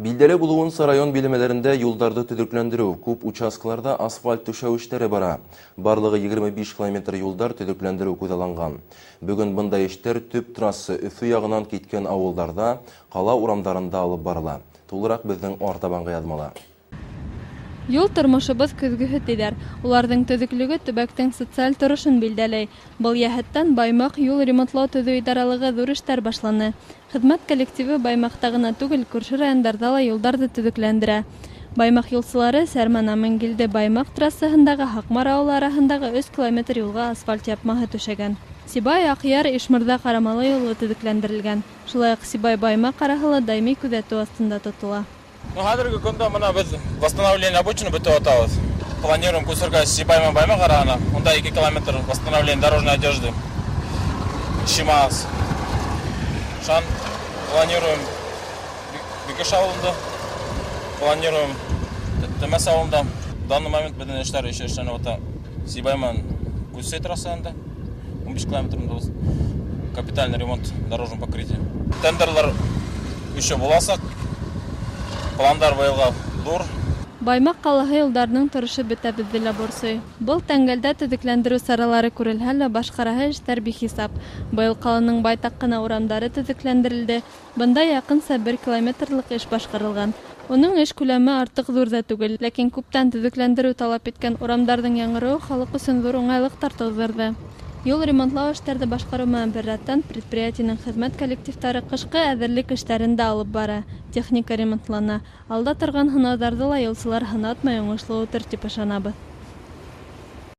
Билдәле булыуынса, район биләмәләрендә юлдарҙы төҙөкләндереү, күп участкаларҙа асфальт түшәү эштәре бара. Барлығы 25 километр юлдар төҙөкләндереү күҙалланған. Бөгөн бындай эштәр төп трасса Өфө яғынан киткән ауылдарҙа, ҡала урамдарында алып барыла. Тулыраҡ беҙҙең артабанғы яҙмала. Юл тормошобоҙ көҙгөһө тиҙәр. Уларҙың төҙөклөгө төбәктең социаль торошон билдәләй. Был йәһәттән Баймаҡ юл ремонтлау төҙөү идаралығы ҙур эштәр башланы. Хеҙмәт коллективы Баймаҡта ғына түгел, күрше райондарҙа ла юлдарҙы төҙөкләндерә. Баймаҡ юлсылары Сәрмән Амангилде Баймаҡ трассаһындағы Һаҡмар ауылы араһындағы 3 километр юлға асфальт япмаһы түшәгән. Сибай, Аҡъяр, Ишмырҙа, Ҡарамалы юлы төҙөкләндерелгән. Шулай уҡ Сибай Баймаҡ араһы ла даими күҙәтеү аҫтында тотола. Ну, хәҙерге көндә мына беҙ восстановление обочины бөтөп ятабыҙ. Планируем күсергә Сибай менән Баймаҡ араһына. Унда 2 километр восстановление дорожной одежды. Шимас. Шан планируем Бикеш ауылында. Планируем Темәс ауылында. В данный момент беҙҙең эштәр эшләнеп ята. Сибай менән Күсей трассаһында 15 километр капитальный ремонт дорожного покрытия. Тендерлар еще буласаҡ. Пландар быйылға ҙур. Баймаҡ ҡалаһы юлдарының торошо бөтәбеҙҙе лә борсой. Был тәңгәлдә төҙөкләндереү саралары күрелһә лә, башҡараһы эштәр бихисап. Быйыл ҡаланың байтаҡ ҡына урамдары төҙөкләндерелде. Бында яҡынса 1 километрлыҡ эш башҡарылған. Уның эш күләме артыҡ ҙур ҙа түгел, ләкин күптән төҙөкләндереү талап иткән урамдарҙың яңырыуы халыҡ өсөн ҙур уңайлыҡтар тыуҙырҙы. Юл ремонтлау эштәрҙе башҡарыу менән бер рәттән предприятиеның хеҙмәт коллективтары ҡышҡы әҙерлек эштәрен дә алып бара. Техника ремонтлана. Алда торған һынауҙарҙы ла юлсылар һынатмай уңышлы үтер тип ышанабыҙ.